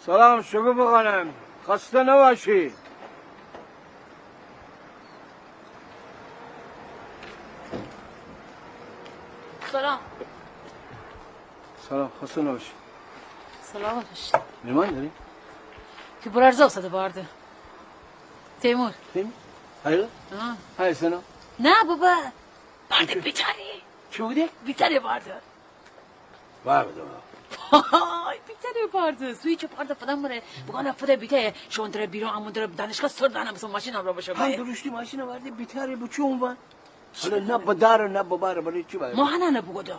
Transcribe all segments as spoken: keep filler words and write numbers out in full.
سلام شکوفه خانم، خسته نباشی. سلام. سلام، خسته نباشی. سلامت باشی. مهمان داری؟ کی برارزا اوساده بارده. تیمور. تیمور؟ هیله؟ ها. هیله سنا؟ نه بابا. بارده بیتاری. چی بوده؟ بیتاری بارده. وای بده. وای، بیتاری بارده. سویی چه بارده فدان مره. بگانه فده بیتاری. شون تره بیرون امون تره دانشگاه سر دانه مثلا ماشین امرا بشه. هم درشتی ماشین بارده بیتاری بو چون وان؟ حالا نه بداره نه بباره، برای چی باید؟ ما هنه نه بوگودم.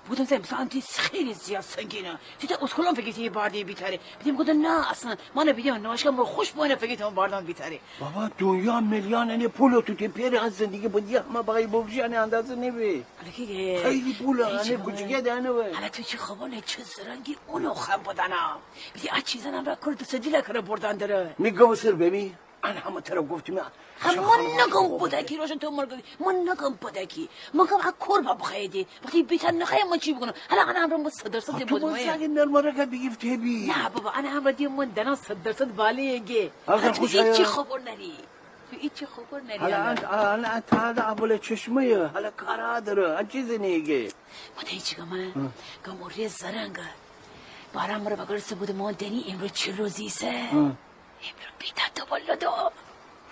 بوگودم سه مثلا تی خیلی زیاد سنگینه. تی تا اسکلان فکر تی بارده بیتاره. بیدم بوگودم نه اصلا. ما نه بیدم نمایشگاه ما خوش بونه فکر تی باردان بیتاره. بابا دنیا میلیون انه پول تو تی پیر ان زندگی بدی همه بای بوگوشی انه اندازه نبی. الکی که خیلی پول انه کوچیکه دانه بی. حالا تو چی خبر نه چه زرنگی اونو خم بدانه. بیدی ا چیزان امرا کرد سجیلا کره بردان دره. می گو سر ببی. ان همه تره گفتم. من نگم بدکی روشن تو مرگی. من نگم بدکی. من گم ا کور با بخیدی. وقتی بیتر نخیه من چی بکنم؟ حالا انا امرا من صد درصد مطمئن. تو من سگی نرمره که بیگیفته بی. نه بابا، انا امرا دی من دنا صد درصد بالی گه. اگر خوش ایچی خبر نری. تو ایچی خبر نری. حالا ان، ان تا دا ابله چشمه یه. حالا کارا دره. ان چیزی نیگه. من هیچی گم. گم اوره زرنگه. باران مره بگرسه بوده من دنی امرو چه روزی سه. امرو بیتا تولدو.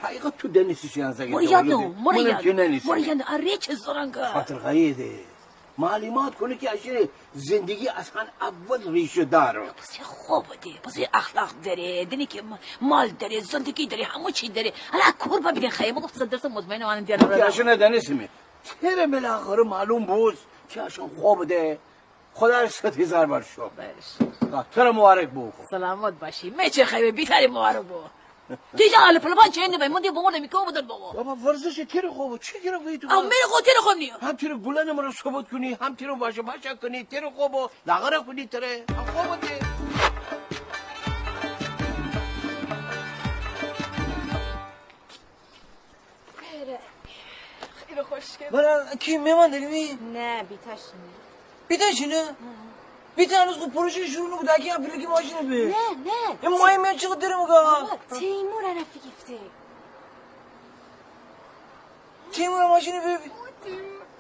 حقیقت تو دنیسی چی انزا که مره یادو، تولدی؟ مره یادو. مره یادو. اره چه زرنگه. خاطر خیده. معلومات کنه که اشی زندگی اصلا اول ریشه داره. پس خوب ده، پس اخلاق داره، دنی که مال داره، زندگی داره، همه چی داره. حالا کور با بیدن خیلی مگم صد درصد مطمئن وانم دیار. اشی ندانستی می. تره بالاخره معلوم بوس که اشان خوب ده. خدا ره صد هزار بار شکر. تره مبارک بو. سلامت باشی. می چه خیلی بیتاری مبارک بو. تی جا حال پلبان چه نبی؟ من دی بمردم کو بدن بابا. بابا ورزش تره خوب، چی تره خوب تو؟ او می خو تره خوب نیه. هم تره گلان مره صحبت کنی، هم تره باشه باشه کنی، تره خوب لاغره کنی تره. هم خوب ده. خیلی خوشگل. برا کی مهمان داری می؟ نه، بیتا شینه. بیتا شینه؟ بیتا هنوز خو پروژه شروع نکوده، اکی اپلیکی ماشینه به. نه، نه. ای مای می چقدر دره مگه؟ بابا، تیمور انا فیگیفته. تیمور ماشینه به.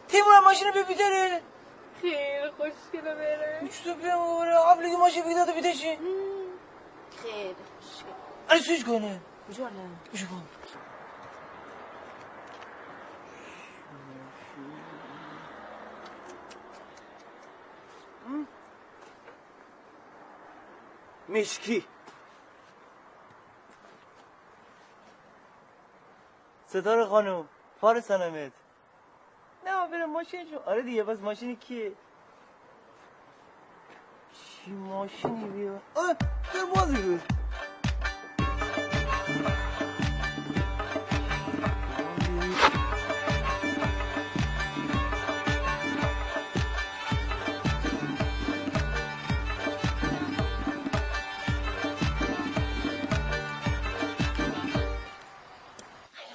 تیمور ماشینه به بیتره. خیلی خوشگله بره. چطور بیام بره؟ اپلیکی ماشینه بیتا تو بیتا شی. خیلی خوشگل. اره سویچ کنه. کجا نه؟ بشو کن. میشکی. ستاره خانم، فارس انمت. نه، برم ماشینشو. آره دیگه، پس ماشین کیه؟ چی ماشینی بیه؟ آه، در بازی بود.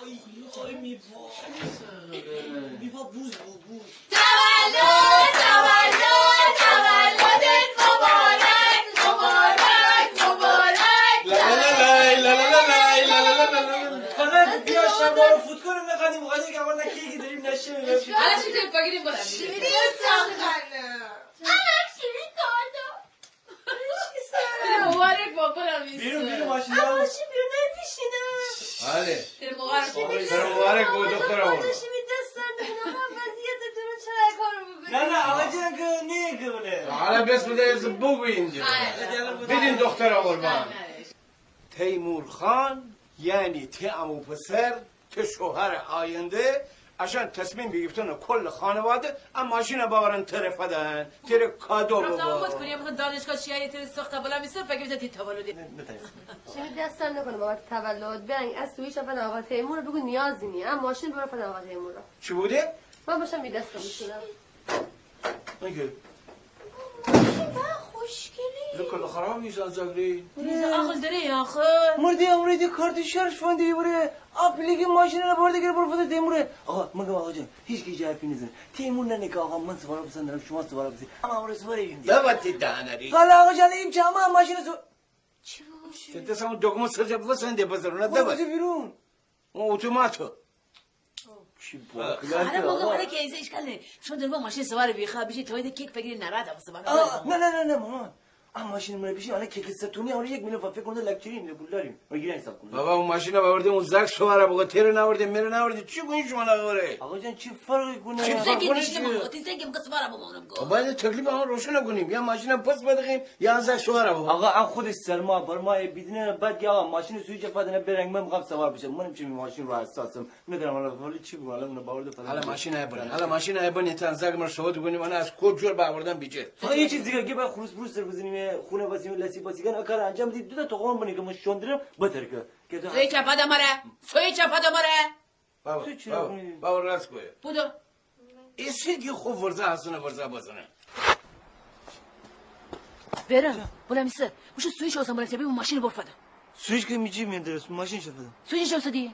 آی، آی، می پا. می پا بوز بو، بوز. تولد، تولد، تولدت مبارک، مبارک، مبارک. لا لا لا لای، لا لا لا لای، لا لا لا لا. فقط بیا شما رو فوت کنیم، نخوادیم، بخاطر که اول نه کیکی داریم، نه شیمی داریم. حالا چی داریم بگیریم، بلند می‌شیم. شیرین ساختنه. الان شیرین کارتو. مبارک بابا، بیرون، بیرون، ماشین، آقا، بیرون. ماشین بیرون، نمی‌شینه. بله. تره مبارک بو. تره مبارک بو، دختر آقا. شیمی دست درد نکنه، آقا، وضعیت درون چرا کار بکنی؟ نه، نه، آقا جان، که نه، که بله. حالا بس بده، از بگو اینجا. آره. بدین دختر آقا قربان. آره. تیمور خان، یعنی تی عمو پسر، تی شوهر آینده، اشان تصمیم بیگیفتن کل خانواده ا ماشینا باورن تره فدن، تره کادو ببه. رفتم بود کنیم، مثلا دانشگاه شیعه تره سخت بلا می‌سر، فکر می‌کنم تی تولده. شیمی دست درد نکنه بابت تولد، بیاین از تویش فدن آقا تیمور، بگو نیازی نیه، ا ماشین برو فدن آقا تیمور. چی بوده؟ من باشم می دست می‌شونم. نگه. ماشین با خوشگلی. لکه خراب نیست از اگری. نیست عقل داره یا آخه. مردی امروز دی کارت شارژ فندی بره. اپلیکی ماشین رو برده گره برو فده تیموره. آقا، مگم آقا جان، هیچ کی جای فی نزنه. تیمور ننه که آقا من سوارا بسن دارم، شما سوارا بسی. اما امروز سواره بیم دی. ببتی دهنه ری. حالا آقا جان، این چه اما ماشین سو- چی بو؟ ته دس همون دکمه سر جا بسن ده بزرونه ده بس. بیرون. اون اتوماتو. چی با آره، بابا، آره که ایسه اشکال نه. شون در با ماشین سوار بی، خا بیشی توی ده کیک فگیری ناراحت بسه بابا. نه، نه، نه، نه، مامان. ا ماشین مره بیشی، آنه کیک ستونی، آنه یک میلیون فکر کنده لکچری اینه، پول داریم. مگه این حساب کنه؟ بابا، اون ماشین آورده اون زاک سوار بگو، تره ناورده، مره ناورده، چی کنی شما ناوره؟ آقا جان، چی فرقی کنه؟ چی فرقی کنه؟ چی؟ تی زاک هم که سوار بگو، اونم گو. باید تکلیف آن روشن کنیم، یا ماشین پس بدهیم، یا زاک سوار بگو. آقا، ا خودش سرما، برما، ای بیدینه، بعد یا آقا، ماشین سویچ فدنه برنگ، من می‌خوام سوار بشم. منم چی ماشین رو حساسم. ندارم، حالا ولی چی بگم، حالا اونه باور ده فدم. حالا ماشین ای بنی، حالا ماشین ای بنی، تا زاک مره صحبت کنیم، انا از کد جور باوردن بیجه. آقا، یه چیز دیگه، که با خروس بروس سر بزنیم، خونه بسیم، لسی بسی کن، اکار انجام دی، دو تا تخم بنی که من شوندرم، بتر که. که تو سویچ فدم مره، سویچ فدم مره. بابا، تو چی بابا، بابا، راست گویه. بودو. ایسی کی خوب ورزه هستنه، ورزه بزنه. برم، بلا میسه. بوشو سویچ اوسان بلا چه بی ماشین بر فدم. سویچ که میچی میندرس، ماشین چه فدم؟ سویچ چه اوسدی؟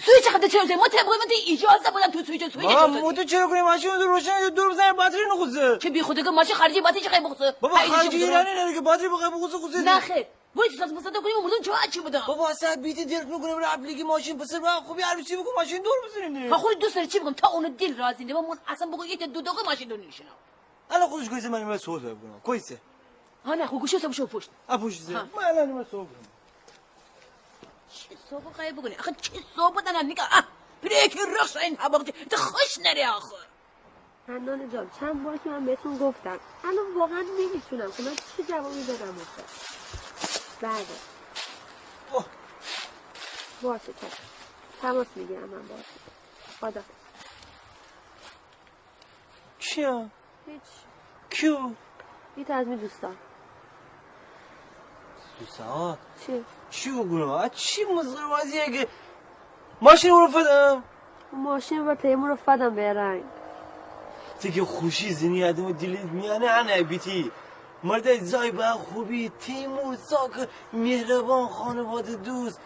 سویچ چه خدمت چه اوسدی؟ ما ته بگم من ته اجازه بدم تو سویچ، سویچ چه اوسدی؟ تو چرا کنی ماشین رو روشن دور بزنی باتری نخوزه؟ چه بی خودی که ماشین خارجی باتری چه خیلی بخوزه؟ بابا، خارجی ایرانی نره که باتری بخوزه، بخوزه. نه خیر. بوی تو ساز مساز کنی مردم چه چی بودم؟ بابا، اصلاً بیتی درک نکنه، برای اپلیکی ماشین پسر، برای خوبی عروسی بکن ماشین دور بزنیم دیگه. ها، خودت دوست داری چی بگم؟ تا اونو دل راضی نبه، من اصلاً بگو یه تا دو دقیقه ماشین دور نشینم. الان خودش گویسه من اینو صحبت بکنم. کویسه؟ ها نه، خو گوشی سبشو پشت. ها، پشت سر. ها. من الان اینو صحبت کنم. چی صحبت خواهی بکنی؟ آخه چی صحبت دارم؟ نگاه، آه، بریک رخش این هوا، تو خوش نری آخه. حنانه جان، چند بار که من بهتون گفتم، الان واقعاً نمی‌تونم که من چه جوابی بدم آخه. بله. اوه. باشه، چشم. تماس می‌گیرم من باهاتون. خدا. کیه؟ هیچ. کیو؟ یه تا از می دوستان. دوستان؟ چی؟ چی بگونم؟ آ، چی مسخره بازیه که ماشین اونو فدم؟ ماشین و تیمور رو فدم بهرنگ. تی که خوشی زنی آدم دیلت میانه انه بیتی. مرده زای به خوبی، تیمور ساک، مهربان، خانواده دوست،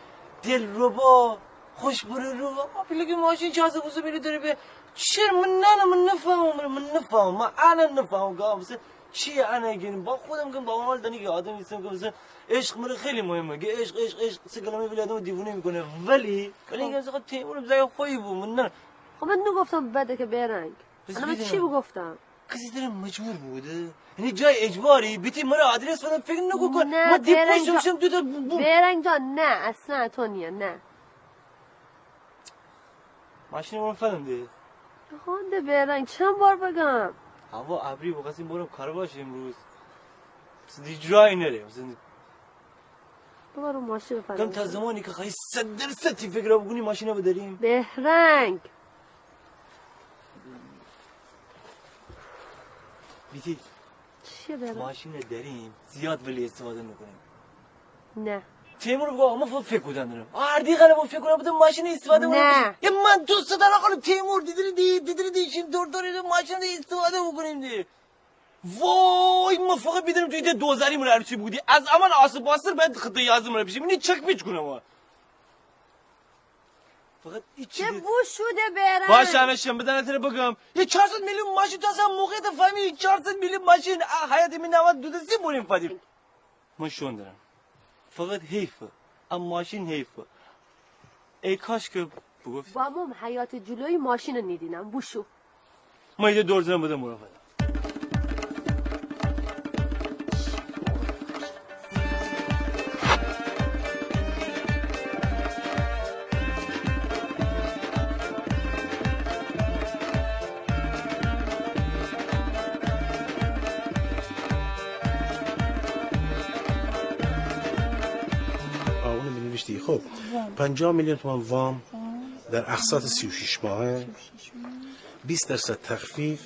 دلربا، خوش برو رو. ما پیلگی ماشین چهارصد پونصد میلیون داره به چر من نانه، من نفهمم، من نفهمم، من الان نفهمم که مثلاً چی انه گین. با خودم گم با حال دانی که آدم ایستم که مثلاً عشق مره خیلی مهمه، که عشق، عشق، عشق سه کلمه ولی آدم دیوونه می‌کنه. ولی، ولی خب. اینکه مثلاً خب تیمور زای خوبی بو، من نه. خب من نگفتم بده که بهرنگ. پس الان من بیدینم. چی بگفتم؟ کسی دره مجبور بوده؟ یعنی جای اجباری بیتی مره آدرس بدم، فکر نکن. نه، ما دی بهرنگ پشت جان. می‌شم دو تا بو-، بو-. بهرنگ جان، نه، اصلاً تو نیه، نه. ماشین برم فدم ده. هانده بهرنگ، چند بار بگم؟ هوا ابری بخواستیم برم کارواش امروز. مثلاً دی جایی نره. مثلاً ببر اون ماشین رو فدم. گم تا زمانی که خواهی صد درصد تی فکر را بکنی ماشین رو بداریم. بهرنگ. بیتی. چیه بهرنگ؟ ماشین رو داریم، زیاد ولی استفاده نکنیم. نه. تیمور بگو، آقا، من فقط فکر کودن دارم. هر دقیقه رو فکر کنم، بودم ماشین استفاده کنم. نه. یه من دوست دارم، آقا، تیمور، دیدری دی، دیدری دی، شیم دور دور، ماشین رو استفاده بکنیم دی. وای، من فقط بیدینم تو ایته دوزاری مره عروسی بوگودی. از امان آسر باستر باید خطه یازده مره بشیم. اینی چک پیچ کنم ها. فقط این چی یه ده؟ بو شوده بهرنگ. باشه، همه شم بدن تره بگم. یه چهارصد میلیون ماشین تو اصلاً موقعیت فهمی، چهارصد میلیون ماشین، اه، حیات می نود دو دستی بریم فدیم. من شون دارم. فقط حیفه. اما ماشین حیفه. ای کاش که بگفت. باموم حیات جلوی ماشین نیدینم. بوشو. من ایده دور زنم بدم برو فدم. آه، اونو بنویشتی. خب، پنجاه میلیون تومان وام در اقساط سی و شش ماهه، بیست درصد تخفیف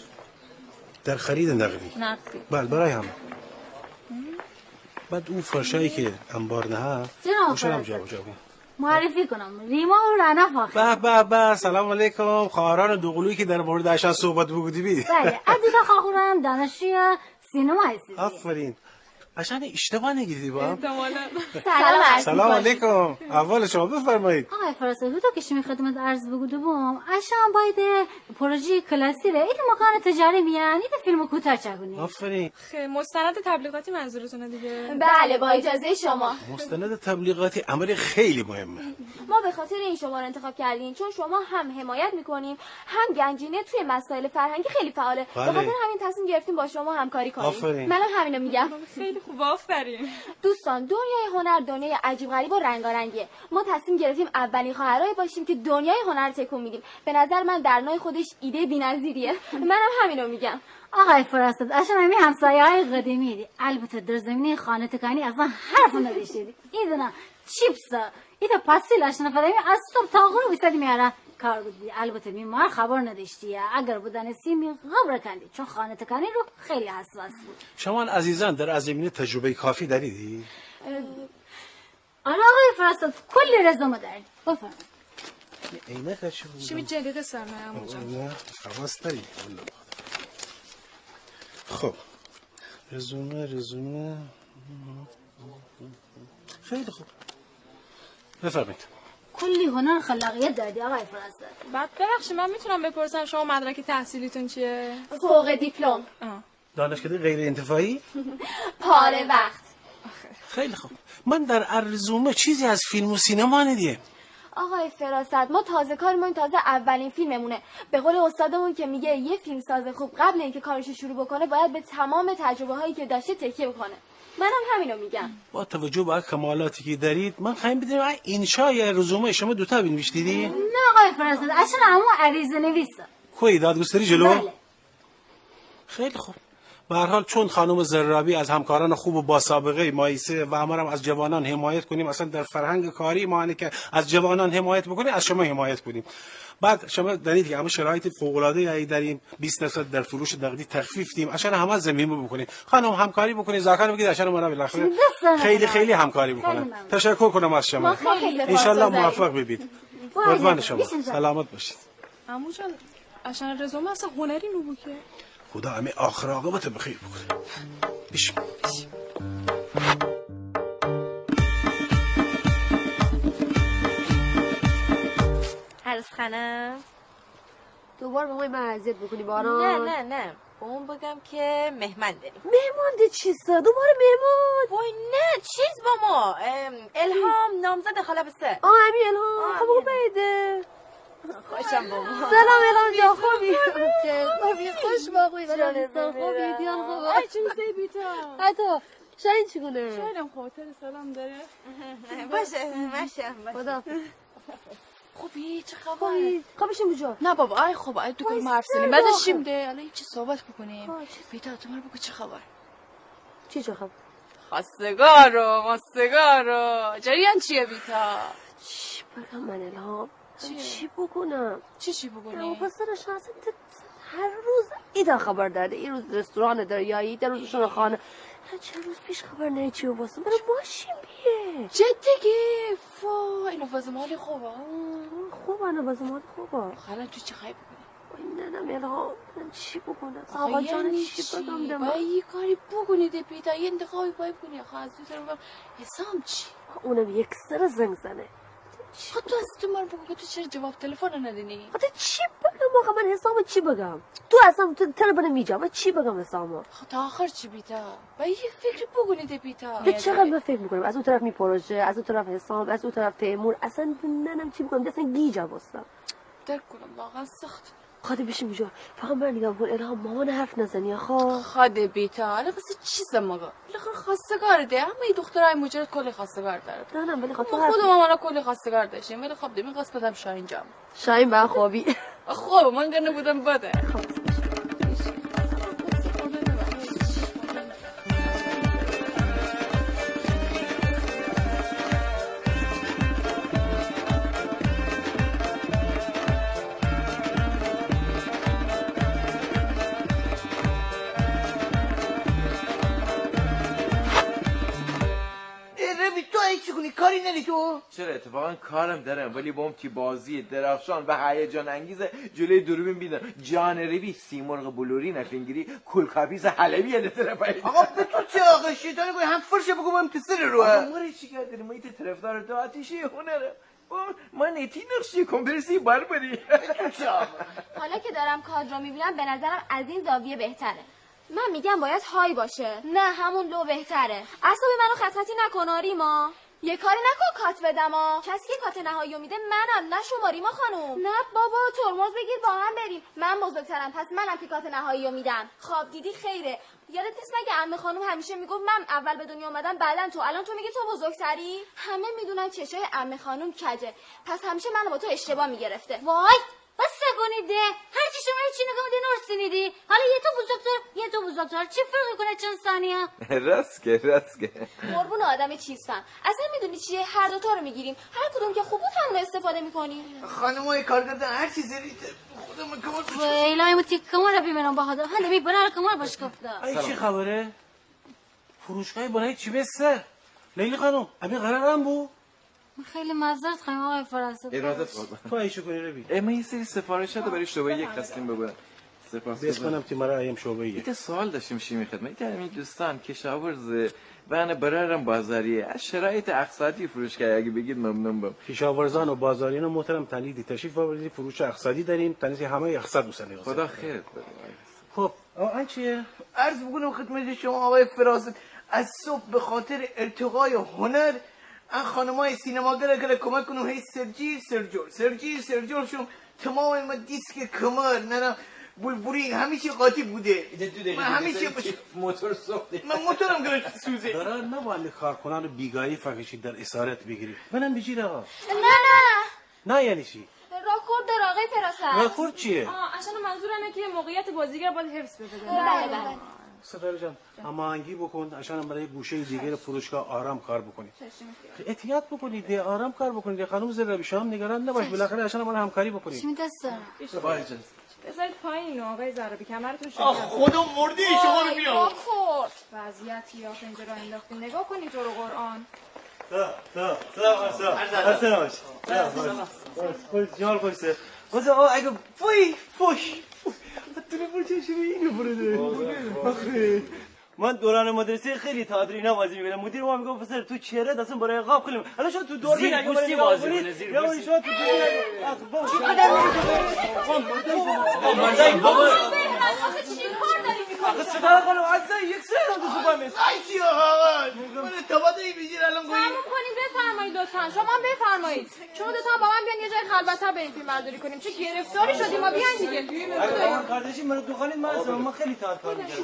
در خرید نقدی. نقدی. بله، برای همه. بعد اون فرشایی که انبار نهه، جناب اوشان هم فرشت. جابجا کن. معرفی کنم. ریما و رنا فاخر. به، به، به، سلام علیکم. خواهران دوقلویی که در مورد اشان صحبت بوگودی بی. بله، ا دو تا خواهران دانشجوی سینما هستی. آفرین. اشان اشتباه نگیردی با هم؟ احتمالاً. سلام عرض می‌کنم. سلام علیکم. احوال شما؟ بفرمایید. آقای فراست، هوطو که شیمی خدمت عرض بوکوده بوم، اشان باید پروژهٔ کلاسی ره ایته مکان تجاری میان ایته فیلم کوتاه چاکونید. آفرین. خیلی مستند تبلیغاتی منظورتونه دیگه؟ بله، با اجازهٔ شما. مستند تبلیغاتی امر خیلی مهمه. ما به خاطر این شما رو انتخاب کردیم، چون شما هم حمایت می‌کنیم، هم گنجینه توی مسائل فرهنگی خیلی فعاله. بله. به خاطر همین تصمیم گرفتیم با شما همکاری کنیم. آفرین. منم همینو می‌گم. خیلی خوب، آفرین. دوستان، دنیای هنر دنیای عجیب غریب و رنگارنگیه. ما تصمیم گرفتیم اولین خواهرایی باشیم که دنیای هنر تکون می‌دیم. به نظر من در نوع خودش ایدهٔ بی‌نظیریه. منم همینو می‌گم. آقای فراست، اشان امی همسایه‌های قدیمی ایدی. البته در زمینهٔ خانه تکانی اصلاً حرف نداشتیدی. ایدانه چیپس، ایته پاستیل اشان فدیمی، از صبح تا غروب ایسادی می اره کار کودی. البته می مار خبر نداشتی، اگر بدانستی می قبر کندی، چون خانه تکانی رو خیلی حساس بود. شما عزیزان در زمینه تجربه کافی داریدی؟ آره آقای فراست، کلی رزومه داریم. بفرمایید. این عینک چی بود؟ شیمی جلیقه سر نه، عمو جان. نه، حواس داری. والله. خب. رزومه، رزومه. خیلی خوب. بفرمایید. کلی هنر خلاقیت داریدی آقای فراست. بعد ببخشید، من می‌تونم بپرسم شما مدرک تحصیلیتون چیه؟ فوق دیپلم. آه. دانشکدهٔ غیر انتفاعی؟ پاره وقت. خیلی خوب. من در ا رزومه چیزی از فیلم و سینما ندیم. آقای فراست، ما تازه کاریم، این تازه اولین فیلممونه. به قول استادمون که میگه یه فیلمساز خوب قبل اینکه کارش شروع بکنه باید به تمام تجربه‌هایی که داشته تکیه بکنه. منم همینو می‌گم. با توجه به کمالاتی که دارید، من خوایم بدونم ا انشای رزومه شما دوتا بینویشتیدی؟ نه آقای فراست، اشان همون عریضه نویسه. کوی دادگستری جلو؟ بله. خیلی خوب. به هر حال، چون خانم ضرابی از همکاران خوب و با سابقهٔ ما ایسه و امرم از جوانان حمایت کنیم، اصلاً در فرهنگ کاری ما اینه که از جوانان حمایت بکنیم، از شما حمایت کنیم. بعد شما دانید که همه شرایط فوق‌العاده‌ای ای داریم، بیست درصد در فروش نقدی تخفیف دیم، اشان همه ضمیمه بکنید. خانم همکاری بکنید، زاکان بگید، اشان مرا بالاخره خیلی، خیلی همکاری بکنن. تشکر کنم از شما. انشالله موفق ببید. قربان شما. سلامت باشید. عمو جان، اشان رزومه اصلاً هنری نوبو که. خدا همه آخر عاقبت به خیر بکنه. بیشیم. عروس خانم. دوباره به ما من اذیت بکنی باران؟ نه، نه، نه. بامو بگم که مهمان داریم. مهمان ده چیسه؟ دوباره مهمان؟ وای نه، چیز بامو، ام، الهام، نامزد خاله پسر. آه، امی الهام. آه، خب، امی الهام. خوشم بامو. سلام الهام جان، خوبی؟ خوبی، خوش بامو. خوبی؟ جان خوبه؟ آی، چی می‌سه بیتا؟ حتی شاهین چی کنه؟ شاهینم خوبه، تره سلام داره. باشه، باشه، باشه. خدا. خوبی؟ چه خبر؟ خوبی؟ خب بشین بجا. نه بابا، آی خب، آی دو کلمه حرف زنیم. بعد شیم ده، الان چی صحبت بکنیم؟ بیتا، تو مره بگو چه خبر؟ چی چه خبر؟ خواستگارو، خواستگارو. جریان چیه بیتا؟ چی بگم من الهام؟ چیه؟ چی بکنم؟ چی چی بکنی؟ پسرش اصلاً هر روز ایتا خبر داره. این روز رستوران داره یا ایتا روز شون خانه. چند روز پیش خبر نه چی بوسته. برای ماشین بیه. جدی گی؟ فا، اینو وضع مالی خوبه؟ خوبه، اینو وضع مالی خوبه. خاله تو چی خواهی بکنی؟ وای نه، نه، الهام، من چی بکنم؟ آقا جان، چی بگم؟ باید یه کاری بکنی ده بیتا، یه انتخابی باید بکنی. آخه از دو طرف حسام چی؟ اونم یک سر زنگ زنه. خب تو از تو مره بگو که تو چرا جواب تلفن ندینی؟ خب تو چی بگم آخه؟ من حسام چی بگم؟ تو اصلاً تو تره بنه میجا، من چی بگم حسام؟ خب تا آخر چی بیتا؟ باید یه فکری بکنی ده بیتا. تو چقدر من فکر می‌کنم؟ از اون طرف می پروژه، از اون طرف حسام، از اون طرف تیمور. اصلاً ننم چی بکنم؟ اصلاً گیجا بستم. درک کنم، واقعاً سخت. خاطر بشین بجا. فقط من نگاه بکن، الهام، مامان حرف نزنی آخا. خاطر بیتا، حالا قصه چیسه مگه؟ بالاخره خواستگار ده، همه ای دخترای مجرد کلی خواستگار داره. نه، نه، ولی خاطر خود مامان کلی خواستگار داشتیم، ولی خب ده می قسمتم شاهین جان. شاهین به خوبی. خب، من که نبودم بده. ای ربی، تو هیچی کنی کار نری تو؟ چرا، اتفاقاً کارم دارم، ولی بام تی بازی درخشان و هیجان انگیز جلوی دوربین بیدم. جان ربی، سیمرغ بلوری نفینگیری، کلکاپیز حلبی یاده تره پایی. آقا به تو چه آقا؟ شیطانی کنی هم فرشه بوکونم هم تی سر رو. آقا مره چی کار دری؟ من ایته طرفدار دو آتیشی هنرم. بام، من ایتی نقشی کمپرسی بار بری. به تو چه آقا؟ حالا که دارم کادرو می‌بینم، به نظرم از این زاویه بهتره. من می‌گم باید های باشه. نه، همون لو بهتره. اعصاب منو خط‌خطی نکن، آ ریما. یه کاری نکن کات بدم، آ. کسی که کات نهایی رو می‌ده منم، نه شما، ریما خانم. نه بابا، ترمز بگیر با هم بریم. من بزرگترم، پس منم که کات نهایی رو می‌دم. خواب دیدی خیره. یادت نیست مگه عمه خانم همیشه می‌گفت من اول به دنیا اومدم، بعداً تو؟ الان تو می‌گی تو بزرگتری؟ همه می‌دونن چشای عمه خانم کجه، پس همیشه منو با تو اشتباه می‌گرفته. وای، بس کنید ده. هر چی شما هیچی نگم ده نرسینیدی. حالا یه تو بزرگتر، یه تو بزرگتر. چی فرقی کنه چند ثانیه؟ راست گه، راست گه. قربون آدم چیز فهم. اصلاً می‌دونی چیه؟ هر دوتا رو می‌گیریم. هر کدوم که خوب بود همونو استفاده می‌کنیم. خانمای کارگردان هر چی زنید خودم کمر بشکفت. وای، الهی، مو تی کمر بیمینم با هدا. هنده می برار کمر بشکفته. ای چی خبره؟ فروشگاه برای چی بسته؟ لیلی خانم، امی قرار هم بو؟ من خیلی معذرت خوایم آقای فراست. ارادت قربان. تو ایشو کنی رو بی. اه، من یه سری سفارشات برای شعبهٔ یک خواستیم ببرم. سپاس. بس کنم تی مرا ایم شعبهٔ یک. ایتا سوال داشتم شیمی خدمت. ایتا همین دوستان کشاورز و انه برارم بازاریه. از شرایط اقساطی فروشگاه اگه بگید ممنون بم. کشاورزان و بازاریان محترم، تانیدی تشریف باوردی، فروش اقساطی داریم، تانیدی همهٔ اقساط بوسنید. خدا خیرت بده. خب، آن چیه؟ عرض بکنم خدمت شما آقای فراست، از صبح به خاطر ارتقای هنر، ان خانمای سینماگر کره کمک کنم، هی سرجیر سرجور، سرجیر سرجور شم، تمام ما دیسک کمر، نرم بلبرین، همه چی قاطی بوده. ایده دو دقیقه من همه چی دیگه بش-، موتور سوخته. من موتورم گرفت سوزه. قرار نبو امی کارکنان بیگاری فکشی در اسارت بگیری. منم بجیر آقا. نه، نه. نه یعنی چی؟ راکورد داره آقای فراست. راکورد چیه؟ آه، اصلاً منظورمه که موقعیت بازیگر باید حفظ بشه. بله، بله. ستاره جان، هماهنگی بکن، عشان برای گوشهٔ دیگر فروشگاه آرام کار بکنی. چشم. احتیاط بکنید، ده آرام کار بکنید، ده خانم زهرابی، شما هم نگران نباش، چشم. بالاخره عشان برای همکاری بکنید. چشم، دست دارم. بله جان. بذارید پایین اینو، آقای زهرابی، کمرتون شکسته. آه، خدا مرده شما رو بیام. وضعیتی یا اینجا را انداختین، نگاه کنین تو رو قرآن. تا، تا، تا، تا. عرض ادب. خوش، خوش، جان خوش سر. خوش، آه، اگه، وای، وای. تلفن چه شده اینو برده. آخه. من دوران مدرسه خیلی تئاتر اینا بازی می‌کردم. مدیر ما می‌گفت: «پسر، تو چهره‌ت اصلاً برای عقاب خیلی.» الان شما تو دوربین اگه برای عقاب بری، یا شما تو دوربین اگه، آخه، بابا. چی قدم می‌زنی؟ آقا، مردای شما. آقا، مردای بابا. آخه چی کار داری می‌کنی؟ آخه صدا کنم، اصلاً یک سر هم تو صبح می‌شه. ای چی آقا؟ من تباده‌ای بگیر الان گویی. تموم کنیم، بفرمایید لطفاً. شما هم بفرمایید. شما دوتا هم با من بیان یه جای خلوت‌تر بریم فیلمبرداری کنیم. چه گرفتاری شدیم ما، بیاین دیگه. اگه کار داشتی، من دو خانه من هستم. من خیلی تئاتر کار می‌کردم.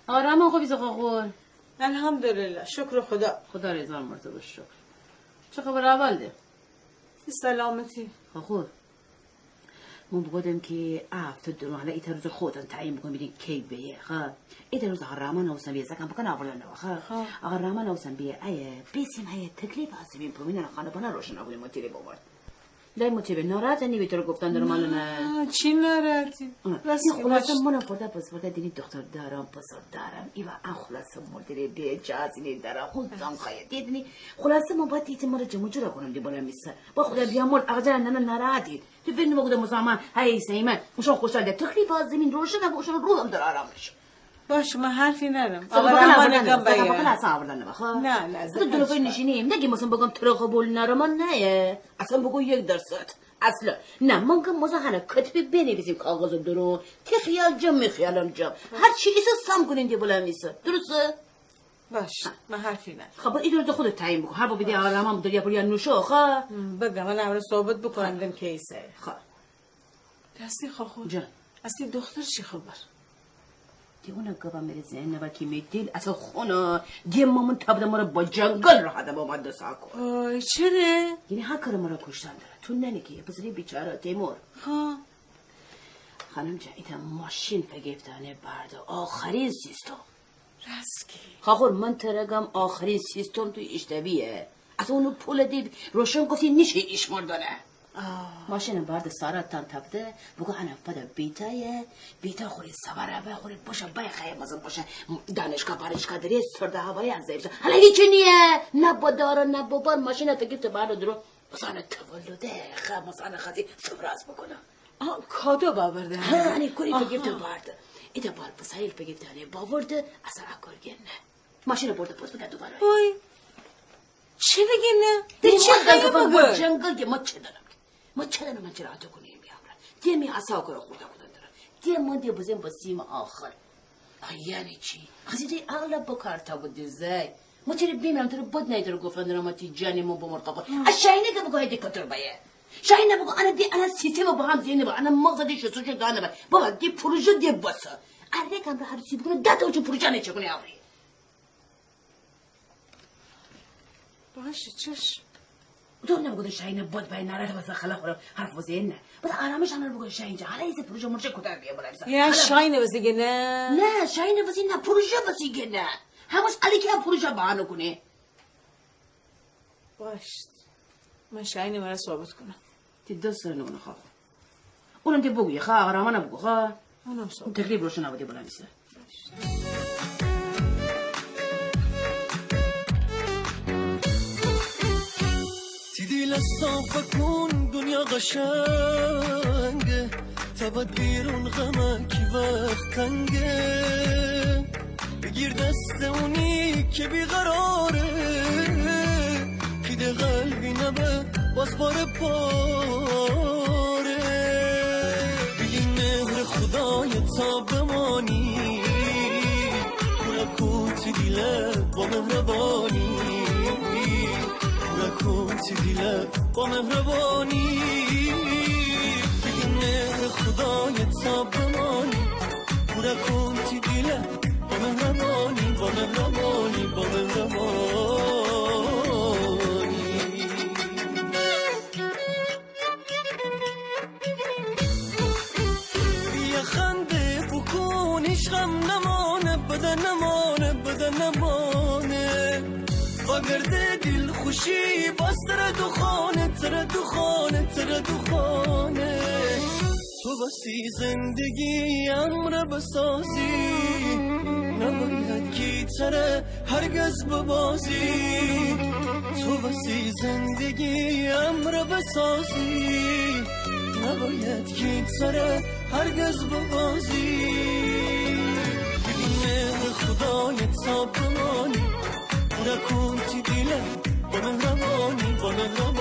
آرام، خوبی خاخور؟ الحمدلله، شکر خدا. خدا را هزار مرتبه شکر. چه خبر احوال ده؟ سلامتی. خاخور، من بگودم که هفته دو روز، حالا ایتا روز خودتان تعیین بکن، بیدین کی بیه، خب؟ ایتا روز آقا رحمان اوسن بیه، زکام بکن آوردن نوا، خب؟ خب. آقا رحمان اوسن بیه، ایه، بیسیم ایه، تکلیف هستیم، پرومینه خانه بنا روشن آوردیم، متیره بابارد. دای متیره، ناراحت نیبی تو رو گفتن دارم، الان نه؟ نه، چی ناراحتی؟ آه. راست یه که خلاصه باش. من فردا پس فردا دینی دختر دارم، پسر دارم، ایوا ان خلاصه مردره بیه، جهازینی دارم، خون زن خواهی، دیدنی، خلاصه من باید ایتی مرا جمع جورا کنم، دی بلا میسه. با خدا بیامرز، آقا جان، نه، نه، ناراحتی. تو فکر نکن که مسلمان، هی سیمن، اوشان خوشحال ده. تکلیف زمین روشن، اوشان روح هم در آرام بشه. باش، من حرفی نرم. آقا رحمان گم بایه. اصلاً آوردن نوا، خب؟ نه، نه، خب، دو نفر نشینیم. نگی مثلاً بگم ترا قبول نرم، نه. اصلاً بگو یک درصد. اصلاً. نه، من گم مثلاً هنه کتبی بنویسیم کاغذ درون. تی خیال جم، می خیالم جم. هر چی ایسه سم کنین دی بلا میسه. درسته؟ باش، من حرفی نرم. خب، ایدو رو خودت تعیین بکن. هر با بیدی آقا رحمان بدر یا پر یا نوشو، خب؟ بگم، من امرو صحبت بکنم، دم کیسه. خب. راستی خاخور. جان. اصلی دختر چی خبر؟ دی اونه گبا مره ذهن نبر که می دل اصلاً خونه. دی مامون تب ده مره با جنگل راه ده با من دسا کن. آی، چره؟ یعنی هر کار مره کشتن داره. تو ننه که یه پسری بیچاره تیمور. ها. خانم جان، ایتا ماشین فگیفتانه برده. آخرین سیستم. راسکی. خاخور، من ترا گم آخرین سیستم تو ایشتویه. اصلاً اونو پول دی روشن گفتی نیشه ایش مردانه. آه. ماشینه بارده سارا تان تپده، بوگو انه پده بیتایه، بیتا خوری سواره به، خوری بشه بای خیلی مزن بشه. دانشگاه پانشگاه دری، سرد هوایی از زیبشه. حالا هیچی نیه. نه با دارا، نه با بار، ماشینه فگیفته بارده درون. مثلاً تولده، خا-، مثلاً خاسی سپراز بوکونه. آه، کادو باورده. ها، انی کوری فگیفته بارده. ایتا بار وسایل فگیفته، انه باورده، اصلاً اکل گه نه. ماشینه برده پوست بده دوباره. وای. چی بگی نه؟ ده چی خیلی بگی؟ جنگل گه ما چه دانم؟ ما چه دانم؟ من چرا اتو کنیم بیام را؟ ده می اعصاب کره خورده کودن دره. ده من ده بزن با سیم آخر. آه، یعنی چی؟ خاسی ده عقل بکار تا بود زای. ما چرا بیمیم تره بد نای تره گفتن دره ما تی جانی مو بمر قبول. آه. ا شاهینه گه بگو هی ده کتر بایه. شاهینه بگو انه ده انه سیستم با هم زینه با، انه مغز ده شسوشو دانه با. بابا ده پروژه ده بسه. اره کم را هر سی بکنه، ده تا اوچو پروژه نه چه کنه آوری. باشه، چشم. تو نبگو ده شاهینه بد بای ناراحت بسه خلا خوره حرف بزه نه. بس آرامش انه بگو شاهین جان. حالا ایسه پروژه مرژه کودن بیه بلا ایسه. یعنی شاهینه وسی گه نه؟ نه، شاهینه وسی نه، پروژه وسی گه نه. همش علی که پروژه بهانه کنه. باش. من شاهینه مره صحبت کنم. تی دست سر نونه خوا. اونم ده بگوی، خوا، آرامانه بگو، خوا. اونم صحبت. تکلیف روشن آبادی بلند ایسه. تی دیل صاف کون، دنیا قشنگه. تا بد بیرون غمه کی وقت تنگه. بگیر دست اونی که بیقراره، کی ده قلبی نبه باز پاره پاره. بگی مهر خدای تا بمانی، پورا کون تی دیله با مهربانی. پورا کون تی دیله با مهربانی. بگی مهر خدای تا بمانی، پورا کون تی دیله با مهربانی، با مهربانی، با مهربانی. یه خنده بوکون، هیچ غم نمانه، بده نمانه، بده نمانه. وگرده دیل خوشی باز تره دوخانه، تره دوخانه، تره دوخانه. تو وسی زندگی امره بسازی، نباید کی تره هرگز ببازی. تو وسی زندگی امره بسازی، نباید کی تره هرگز ببازی. بگی مهر خدای تا بمانی، پورا کون تی دیله با مهربانی، با مهربانی.